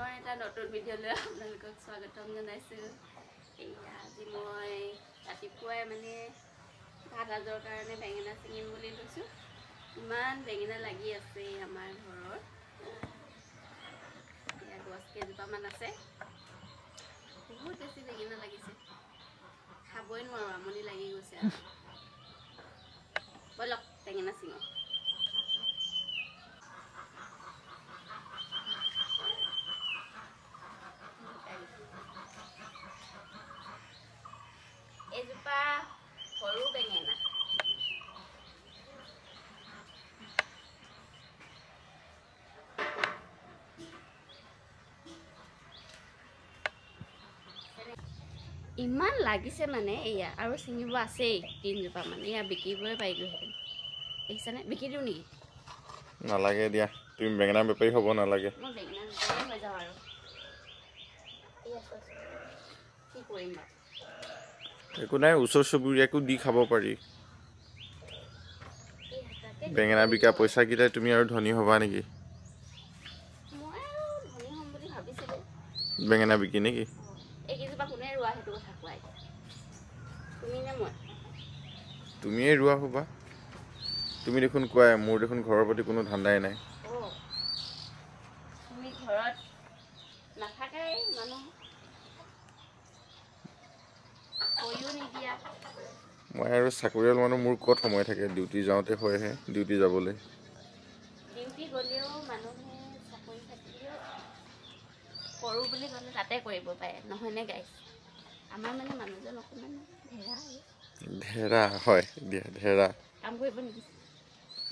পুনৰ এটা নতুন ভিডিঅ'লৈ আপোনালোকক স্বাগতম জনাইছোঁ। এয়া আজি মই ৰাতিপুৱাই মানে ভাত সাজৰ কাৰণে বেঙেনা ছিঙিম বুলি লৈছোঁ। ইমান বেঙেনা লাগি আছে আমাৰ ঘৰৰ, এয়া গছ কেইজোপামান আছে, বহুত বেছি বেঙেনা লাগিছে, খাবই নোৱাৰোঁ, আমনি লাগি গৈছে। আৰু ব'লক বেঙেনা ছিঙো। এজোপা সৰু বেঙেনা, ইমান লাগিছে মানে এয়া আৰু ছিঙিব আছেই তিনজোপা মান, এয়া বিকিবই পাৰিলোহেঁতেন। দেখিছানে? বিকি দিওঁ নেকি? নালাগে দিয়া, তুমি বেঙেনা বেপাৰী হ'ব নালাগে। মই বেঙেনা বেপাৰী হৈ যাওঁ আৰু। এয়া কি কৰিম বাৰু, একো নাই, ওচৰ চুবুৰীয়াকো দি খাব পাৰি। বেঙেনা বিকা পইচাকেইটাই তুমি আৰু ধনী হ'বা নেকি? বেঙেনা বিকি নেকি? তুমিয়ে ৰোৱা হ'বা। তুমি দেখোন কোৱাই, মোৰ দেখোন ঘৰৰ প্ৰতি কোনো ধান্দাই নাই। মই আৰু চাকৰিয়াল মানুহ, মোৰ ক'ত সময় থাকে? ডিউটি যাওঁতে হয়হে, ডিউটি যাবলৈ। ডিউটি গ'লেও মানুহে চাকৰি থাকিলেও কৰোঁ বুলি ক'লে তাতে কৰিব পাৰে, নহয়নে গাইছ? আমাৰ মানে মানুহজন অকণমান ঢেৰা। ঢেৰা হয় দিয়া, ঢেৰা। কাম কৰিব নেকি?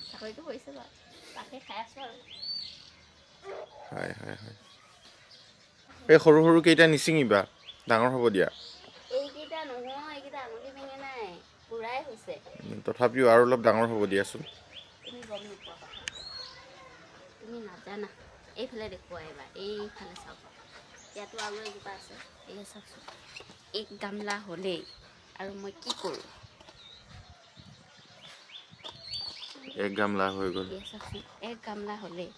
চাকৰিটো কৰিছে বাৰু, তাকে খাই আছোঁ আৰু। হয় হয় হয়। এই সৰু সৰু কেইটা নিচিঙিবা, ডাঙৰ হ'ব দিয়া। এইকেইটা নহয়, এইকেইটা আঙুলি বেঙেনাই পুৰাই হৈছে। তথাপিও আৰু অলপ ডাঙৰ হ'ব দিয়াচোন। তুমি গম নোপোৱা কথা, তুমি নাজানা। এইফালে দেখুওৱা এবাৰ, এইফালে চাওক, ইয়াতো আৰু এজোপা আছে। এয়া চাওকচোন, এক গামলা হ'লেই আৰু মই কি কৰোঁ? এক গামলা হৈ গ'ল। এয়া চাওকচোন, এক গামলা হ'লেই।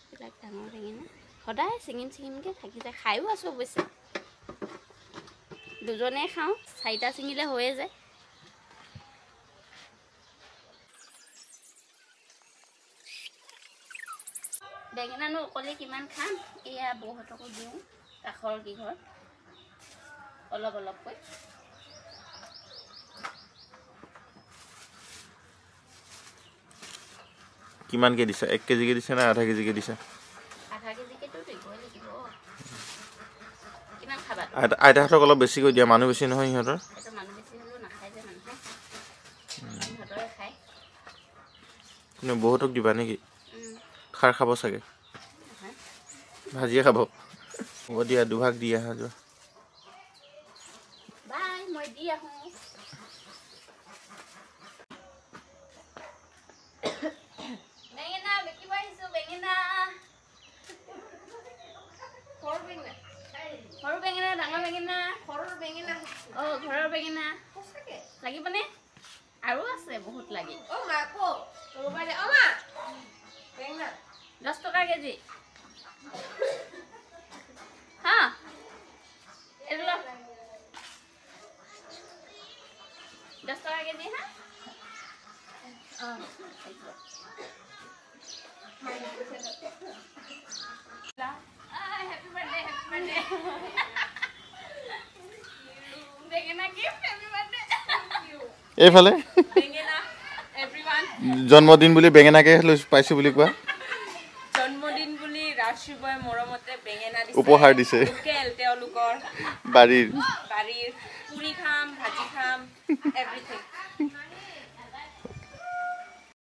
এইবিলাক ডাঙৰ বেঙেনা সদায় ছিঙিম ছিঙিমকৈ থাকি যায়। খায়ো আছোঁ অৱশ্যে, দুজনে খাওঁ, চাৰিটা ছিঙিলে হৈয়ে যায়। বেঙেনানো অকলে কিমান খাম? এয়া বৌহঁতকো দিওঁ, কাষৰ কেইঘৰ অলপ অলপকৈ। কিমানকৈ দিছা? এক কেজিকৈ দিছা নে আধা কেজিকৈ দিছা? আধা কেজিকেতো দিবই লাগিব। কিমান খাবা? আইতাহঁতক অলপ বেছিকৈ দিয়া, মানুহ বেছি নহয় সিহঁতৰ। মানুহ বেছি হ'লেও নাখায় যে মানুহে, সিহঁতৰে খায়। কোনে বহুতক দিবা নেকি? খাৰ খাব চাগে, ভাজিয়ে খাব। হ'ব দিয়া, দুভাগ দি আহা যোৱা। বাই, মই দি আহোঁ। বেঙেনা বিকিব আহিছোঁ, বেঙেনা। সৰু বেঙেনা, ডাঙৰ বেঙেনা, ঘৰৰ বেঙেনা। অঁ, ঘৰৰ বেঙেনা লাগিবনে? আৰু আছে বহুত লাগি। 10 টকা কেজি। হা, এইটো ল, 10 টকা কেজি। হা, হেপী বাৰ্থডে, হেপী বাৰ্থডে। বেঙেনা গিফ্ট, হেপী বাৰ্থডে। এইফালে জন্মদিন বুলি বেঙেনাকে লৈ পাইছোঁ বুলি কোৱা। জন্মদিন বুলি ৰাজশিৱই মৰমতে বেঙেনা দিছে, উপহাৰ দিছে। লোকেল, তেওঁলোকৰ বাৰীৰ পুৰি খাম, ভাজি খাম, এভৰিথিং।